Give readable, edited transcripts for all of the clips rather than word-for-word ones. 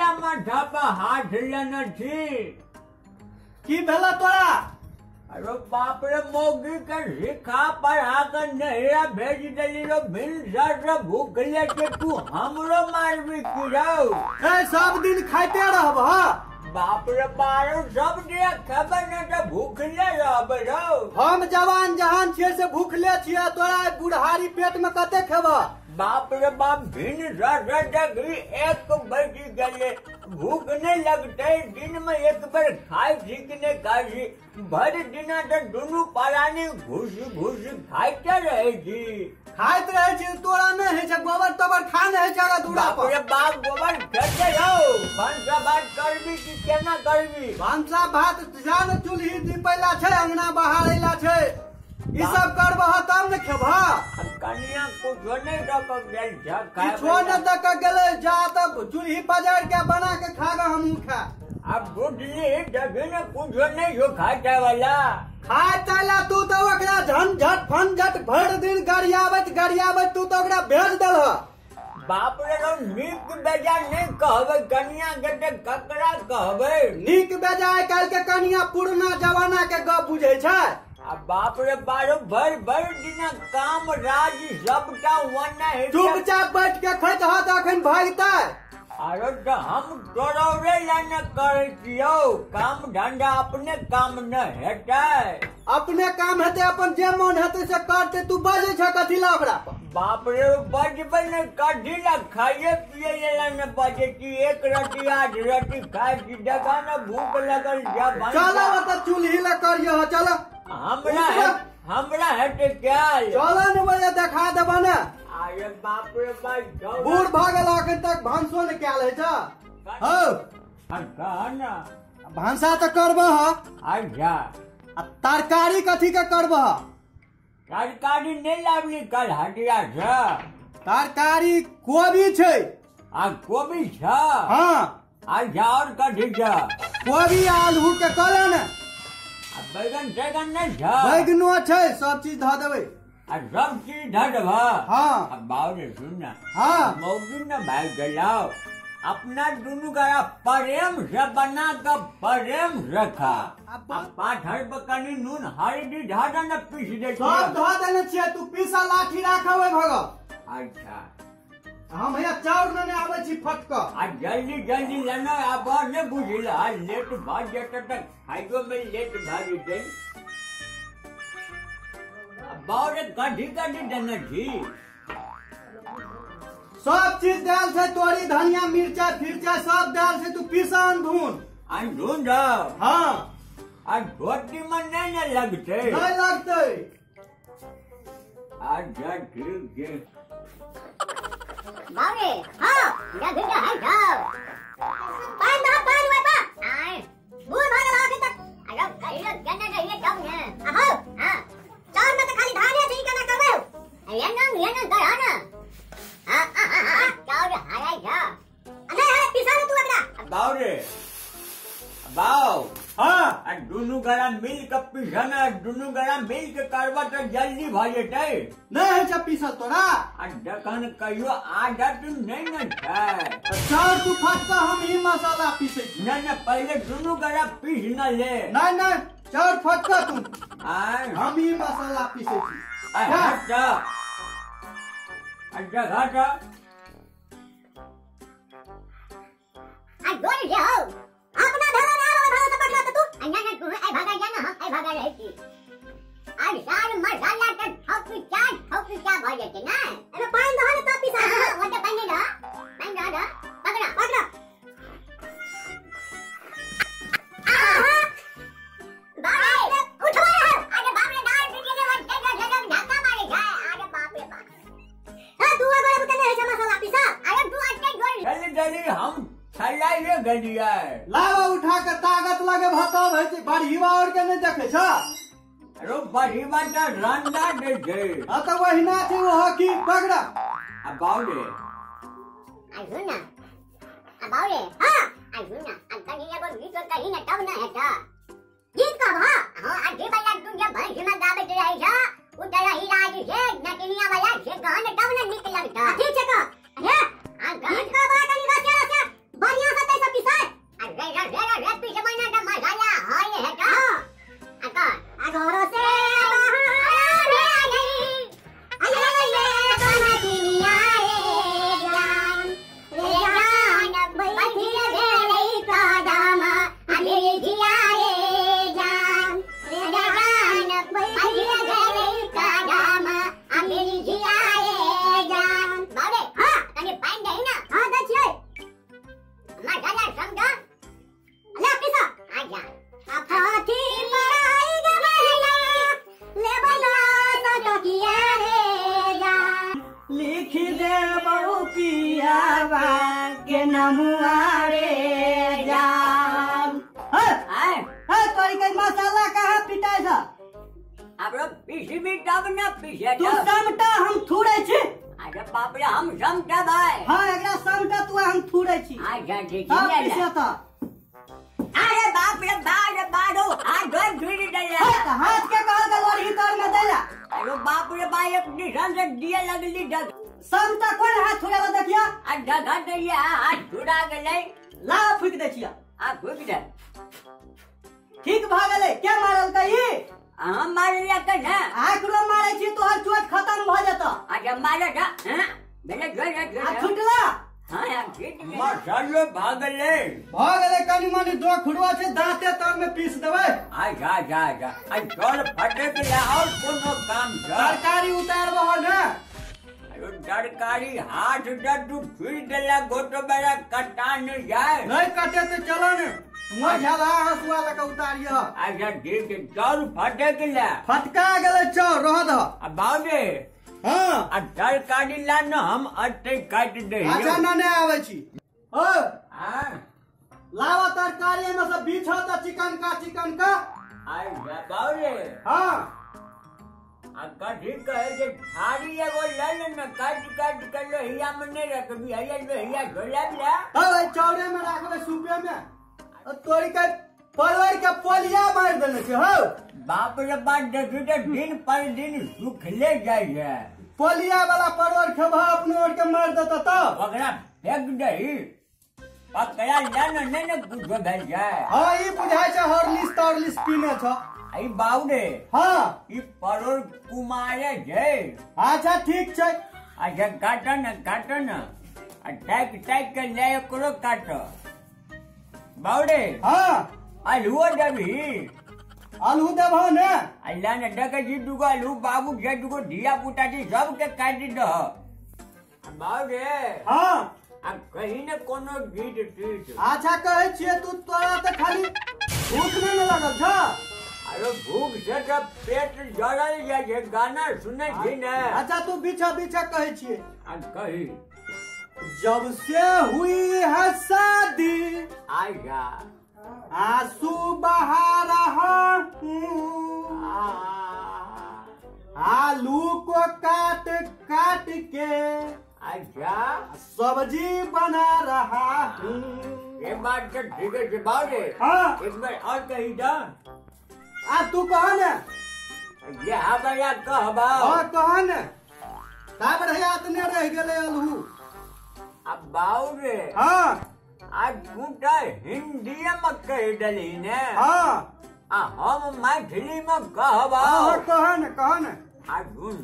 ला माथा पर हाथ लेने छी। की भेला तोरा? अरे बाप रे, मौगी के सिखा पढ़ा के नहिरा भेज देली रो, भिनसर से भूखले के तू हमरो मारबी की रौ? ए सब दिन खाइते रहब। बाप रे बारो सब दिन खेबै ने तऽ भूखले रहबै रौ। हम जवान जहान छियै से भूखले छियै, तोरा बुढ़ारी पेट में कते खेबह? बाप रे बाप, भिनसर से देखी 1 बज गेलै, भूख नहीं लगते। दिन में एक बेर खाइ छी कि नहीं खाइ छी, भरि दिना तऽ दुनू प्राणी घुस घुस खाइते रहै छी। खाइत रहै छी, तोरा नहि होइ छै गोबर तोबर खा नहि होइ छै दूरा पर। बाप रे बाप, गोबर खेते रहो। भनसा भात करबी कि केना करबी? भनसा भात जा ने चूल्ही निपैला छै, अंगना बहारैला छै, ई सब करबह तब ने खेबह। कनिया कुछो नहीं दऽ कऽ गेल छै। किछो नहि दऽ कऽ गेलै, जा तब चूल्ही पजारि के बना के खा गऽ, हमहूँ खा। अब बुझली देखी ने कुछो नहीं हो खाए वाला। खाय ताला तू तो ओकरा झंझट फंझट भरि दिन गरियाबैत गरियाबैत तू तो ओकरा भेज देलह। बाप रे, नीक बेजा नहीं कहबै कनिया के तऽ ककरा कहबै? नीक बेजा आइ काल्हि के कनिया पुरना जमाना के गप बुझै छै। आ बाप रे बारो, भरि भरि दिना काम राज सबटा ओना हेतै। चुपचाप बैठ के खैत हत अखन भागतै। अरे तऽ हम तोरौरे ला ने करै छियौ, काम धंधा अपने काम न हेतै। अपने काम हेतै, अपन जे मन हेतै से करतै, तू बजै छ कथी ला ओकरा पर? बाप रे, बजबै ने कथी ला, खाइए पिए ला ने बजै छी। 1 रोटी 8 रोटी खाइ छी, देखा ने भूख लगल। चल तऽ चूल्ही ला करियौ, चल। हमरा हेतै कैल। चल ने बजे देखा देबह ने। अरे बाप रे बाप, बूढ़ भऽ गेल अखन तक भानसो ने कैल होइ छ। हौ कह ने, भानसा तऽ करबह। अच्छा, आ तरकारी कथी के करबह? तरकारी नहीं लाबली कल हटिया से। तरकारी कोबी छै। आ कोबी छ? हाँ। अच्छा, और कथी छ? कोबी आलू के कहले ने। आ बैगन तैगन नहीं छ? बैगनो छै, सब चीज धऽ देबै। आ सब चीज धऽ देबह? हाँ। आ बाबू रे सुन ना। हाँ। मौगी ने भागि गेलौ, अपना दुनू गोरा प्रेम से बना के प्रेम से खा। आ पाथर पर कनी नून हल्दी धऽ दे ने, पीस दे। सब धऽ देने छियै, तू पीसा लाठी राखबै भगव। अच्छा, हम हैया चाउर नेने आबै छी फटक। आ जल्दी जल्दी लेना आब, नहि बुझल आ लेट भऽ जेतै तऽ खाइयो मे लेट भऽ जेतै। बाबू रे, कथी कथी देने छी? सब चीज देल छै, तोरी धनिया मिर्चा फिरचा सब देल छै, तू पीसा अनधुन। अनधुन दऽ? हाँ। आ धोती में नहीं ने लगतै? नहीं लगतै। अच्छा ठीक छै। बाबरे, हाँ, जा भेजा है जाओ। पान दो पान हुआ पा। आए, बूढ़ भागल अखन तक। अरे कहियो गन्ना रहिए तब ने। आहो, हाँ। चाउर में तो खाली धाने छै, ई केना करबै? अरे ना ये ना कर ना। हाँ हाँ हाँ, चाउर हारा जा। अरे अरे पिसा तू एकरा। बाबरे, बाव। हाँ। आ दुनू गोरा मिल के पीसा ने, दुनू गोरा मिल के करबह तऽ जल्दी भऽ जेतै। नहि होइ छै पीसल तोरा? आ जखन कहियो आदत नहीं ने छै। चाउर तू फटका, हम ही मसाला पीसै छी। नहीं नहीं, पहले दुनू गोरा पीस न ले। नहीं नहीं, चाउर फटका तू, आय हम ही मसाला पीसै छी। अच्छा अच्छा, घाटा आ गोल जे हो। अपना भेला ना आबै भागा से पकड़ा तू। आ ना ना तू आई भागा जा ना, आई भागा रहै छी। आ सार मसाला त ठोकी ठोकी भऽ जेतै ना। अरे पानि दह ने तब पीसा। हां, ओते पानि दह, पानि दह दह, पकड़ा पकड़ा। बाप रे, उठो रे। अरे बाप रे, दाल पी गेलै, वंटे के जगह धक्का मारे जाय। अरे बाप रे बाप। हां, तू अगर बुतने है मसाला पीसा। अरे तू अटे गोल। जल्दी जल्दी, हम छलाइए गेलियै। लावा उठा के ताकत लगे भतब होइ छै, बढ़ीवा और के नहि देखै छ? अरे बढ़ीवा तऽ रंडा दै छै। हाँ तऽ ओहिना छै ओहो की पकड़ा। आ बाबरे, आ सुन ना। आ बाबरे, हाँ, आ सुन ना। आ कनी एगो गीत कही ना तब ना हेता। गीत कहब? हाँ हाँ, आ जे वाला तू जे भैंस में गाबैत रहै छ, उ तोरा ही राज छै, नचनिया वाला से कह ने तब ने नीक लगता। ठीक छै कह। हे, आ गीत कहब कनी रसिया रसिया बढ़िया से तैसे पीसे तू समटा हम थुरै छी। अरे बाप रे हम समटा भाई। हां एकरा समटा तू हम थुरै छी। अच्छा ठीक है पीसे त। अरे बाप रे बाप रे बारो हाथ धोइ धुरि देला। हाथ के कहल गेल लोरही तर में देला। अरे बाप रे बाप एक दिशन से दिए लगली ढग। समटा कोन हाथ थुराबा देखिया? आ ढगा दैया हाथ थुरा गेलै। ला फुक दै छिया। आ फुक दे। ठीक भ गेलै। के मारल कही? हम मारलिया के ना। आकरो मारै छी तोहर चोट खत्म भ जेतौ। अच्छा मारे जा। हां भेले जोइ जोइ। आ छुटला? हां यार ठीक मसालो भागले भागले कनी मनी दो खुड़वा छै दांते तर में पीस देबै। अच्छा अच्छा अच्छा आ चल फटे के ला और कोनो काम छ। तरकारी उतारबो ने? अरे तरकारी हाथ दू फिर देला गोटो बड़ा कटा न जाए। नहीं कटे तो चलो ने मोझला हसुआ लके उतारिय। अच्छा ठीक है चल फटे के ला। फटका गेलै चल रह द। आ बाबे हां आ तरकारी ला न हम अटे काट दे। अच्छा न ने आबै छी। ओ हां लावा तरकारी में सब बीछ त चिकन का चिकन का। आई बाबे हां आ कथी कहे जे थारी एगो ले ले न काट काट के लोहिया में नहीं रखबी हैया लोहिया झोला ला। हां चौरे में राखबे सूपे में। तोरी के परवर के पोलिया मार देने छै। हो बाप रे बाप देखी त दिन पर दिन सुखले जाय है। पोलिया वाला परवर खेबा अपने और के मार देता तब ओकरा फेंक दही पकड़ा ले न ने ने कुछो भेल जाय। हां ई बुझाय छै हॉर्लिक्स तॉर्लिक्स पीने छ। आई बाबू रे हां ई परोर कुमारे छै। अच्छा ठीक छै। अच्छा काट न काट न आ टाइक टाइक के ले एकरो काट। बाबू हां आलू देबही? आलू देबहो ने? अल्लाह ने देखे छी दूगो आलू बाबू जे दूगो धिया पुता छी सबके काटि दह। बाबू रे हां आ कही ने कोनो गीत तीत। अच्छा कहै छियै तू तोरा त खाली भूख नै ने लागल छ? अरे भूख से त पेट जरल जाइ छै गाना सुनै छी ने। अच्छा तू बीछा बीछा कहै छियै। आ कही जब से हुई है शादी आया आंसू बहा रहा हूँ आलू को काट काट के अच्छा सब्जी बना रहा हूँ। ये बात तो ठीक है बाबू। हाँ एक बार और कही जा। आ तू कह ने। ये हमारा कहबा। हाँ कह ने। ताब रहे अतने रह गेलै आलू। अब बाबू रे हाँ आज तू त हिंदी में कह देली ने। हाँ आ हम मैथिली में कहबा। हाँ कह ने कह ने। आ सुन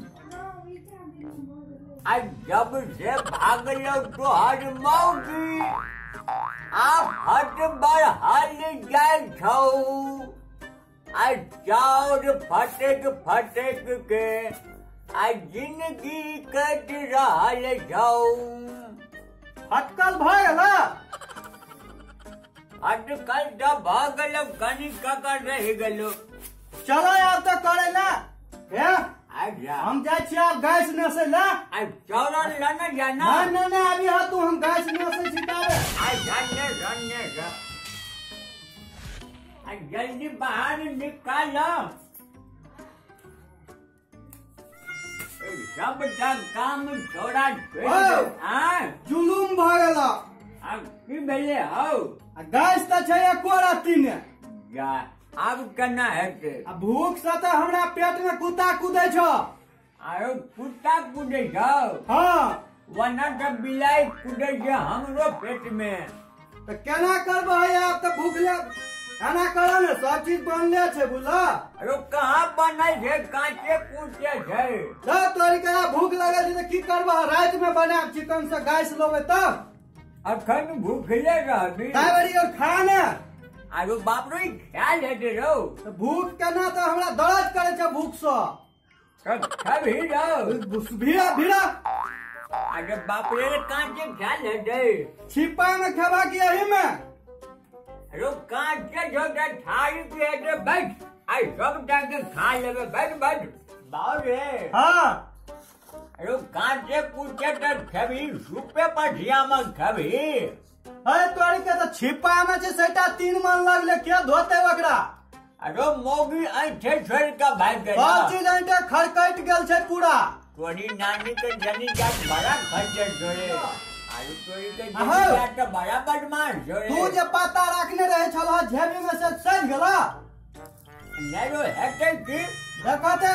आ जब से भागलो तोहर मौगी आ फट बढ़ल जाय छौ आ चाउर फटक फटक के आ जिंदगी कट रहल छौ। फटकल भऽ गेल? अटकल त भऽ गेलो कनी ककर रहि गेलो। चलो आब त करे ला। हे अच्छा हम जाइ छियै आब गैस नसै ला। आ चौरन ल न जाना। ना ना ना अभी हा तू हम गैस नसै छी ताबे। आ जाने जाने जा। आ जल्दी बाहर निकाल सबटा काम छोड़ा। हां जुलुम भऽ गेल। आ की भेलै हौ? आ गैस त छै एको रत्ती ने। जा आब केना हेतै? आ भूख से त हमरा पेट में कुत्ता कुदै छौ। आरो कुत्ता कुदै छौ? हाँ वना त बिलाइ कुदै छै हमरो पेट में। त केना करबै आब त भूख ले एना कर ने सब चीज बनले छै बुझल। अरे कहाँ बनल छै कांचे कुचे छै। त तोरी के भूख लगल छै त की करबह? राति में बनाब चिकन से गैस लेबै तब। अखन भूखले रहबी। ताबरी और खा ने। अरे बाप रे ख्याल हेतै रौ। त भूख केना त हमरा दर्द करे छै भूख से। खेबही रौ? भीड़ा भीड़ा। अरे बाप रे कांचे ख्याल हेतै। छिपा में खेबा की एही में? अरे कांचे छोटा थाली पे हेतै बैठ आई सबटा के खा लेबै बैठ बैठ। बाप रे हां अरे कांचे कुचे त खेबही सुपे पठिया में खेबही। अरे तोरी के त छिपा में छै सेटा 3 मन लगले के धोते ओकरा। अरे मौगी ऐठे छोड़ के भाग गेल। सब चीज ऐठे खड़कट गेल छै पूरा। तोरी नानी के जनी जात बड़ा खच्चर छोड़े। आरु तोरी के जनी जात तो बड़ा बदमाश छोड़े। तू जे पता रखने रहे छलह जेबी में से सड़ गेला। नहीं रो हेतै की? देखो ते।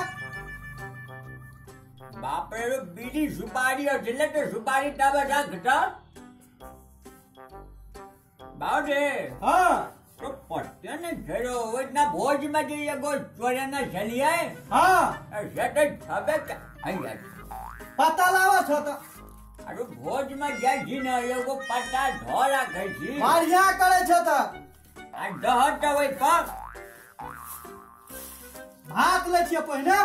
बाप रे बीड़ी सुपारी और जिले तो सुपारी तब रख तो। बाबू रे। हाँ। तो पत्ते ने घेरो इतना भोज में जे एगो चोरे ने छलिए। हाँ। से तो छबे हैया। पता लावा छो तो। अरे भोज में जाय छी ने एगो पत्ता धो राखै छी। बढ़िया करे छो तो। आ दह त ओइ पर। भात लै छियै पहिने।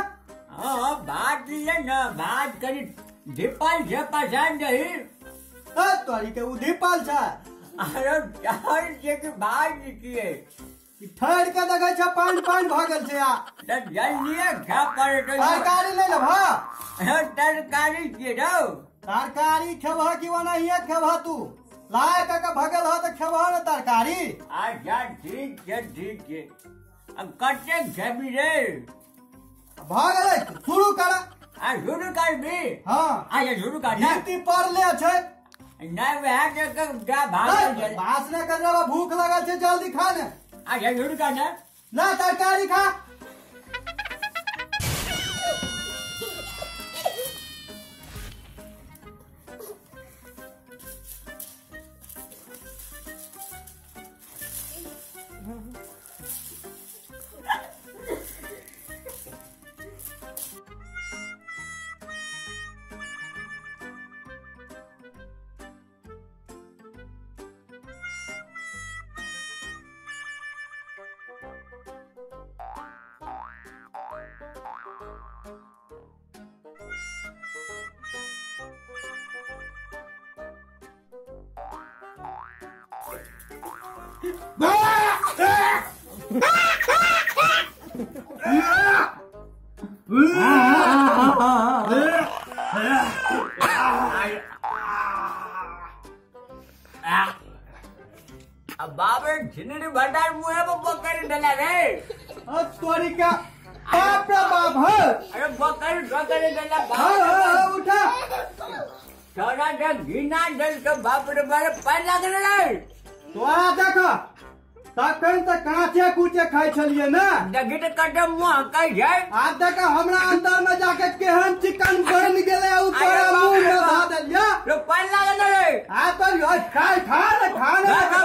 हाँ भात ले न भात करी धीपल छै पसंद दही। तोरी के उ धीपल छै। अरे चावल छै कि भात किए? ठहर के देखै छै पानि पानि भऽ गेल छै आ। तऽ जल्दिए खाय पड़तै। तरकारी ले लेबह। तरकारी के रौ। तरकारी खेबह कि ओनाहिए खेबह तू? लाय कऽ के भगल ह तऽ खेबह ने तरकारी। अच्छा ठीक छै ठीक छै। अब कतेक खेबी रे? भऽ गेलै शुरू कर। आ शुरू करबी? हाँ। अच्छा शुरू कर ना। नीति पड़ले छै। नहीं वह के भागल छै। बास ने कर रहा भूख लगल छै जल्दी खा ने। अच्छा शुरू कर ना। ना तरकारी खा। बाप रे झिनरी भंडार मुँह में पकड़ डला रे। तोरी का बाप रे बाप है। अरे पकड़ पकड़ डला बाप। हाँ उठा। थोड़ा सा घिना डल के बाप रे बाप पैर लग रे। तोरा देख तखन तऽ काँचे कुचे खाइ छलियै ने। देखी तऽ कते मुँह हकै छै। आब देख हमरा अंदर में जाके केहन चिकन बनि गेलै उ तोरा मुँह में धऽ देलियै। रो पैर लागल रे। आ तो खा खा ने खा ने खा